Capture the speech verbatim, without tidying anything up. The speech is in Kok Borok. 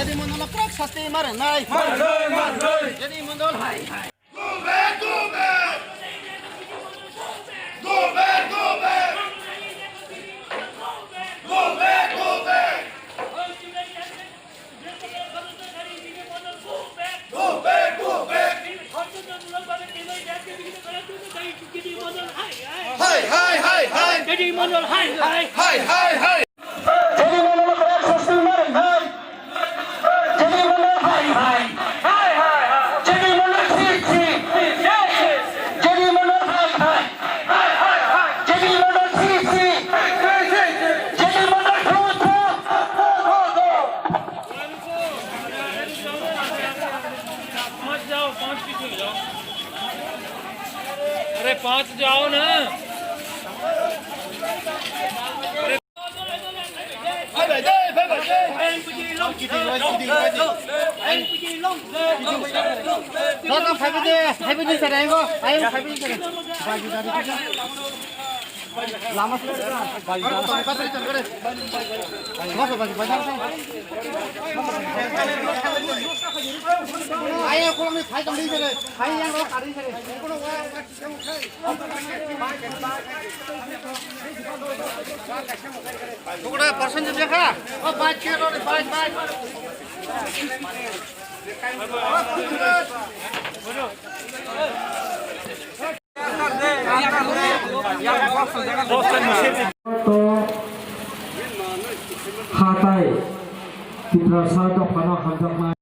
Jadi mandal kwrak sasti marinai. Marinai, marinai. Jadi mandal hai, hai. Go back, go back. Go back, go back. Go back, go back. Go back, go back. Hai, hai, hai, hai. Hai, hai, hai. Jadi mandal kwrak sasti marinai. Jadi mandal hai hai. Jadi mandal si si. Jadi mandal hai hai. Jadi mandal si si. Jadi mandal thu thu. अरे पाँच जाओ ना। Tokra percent je dekha. O bike ke ro re, bike, bike. Hatai Tiprasa dophano hamjaknai.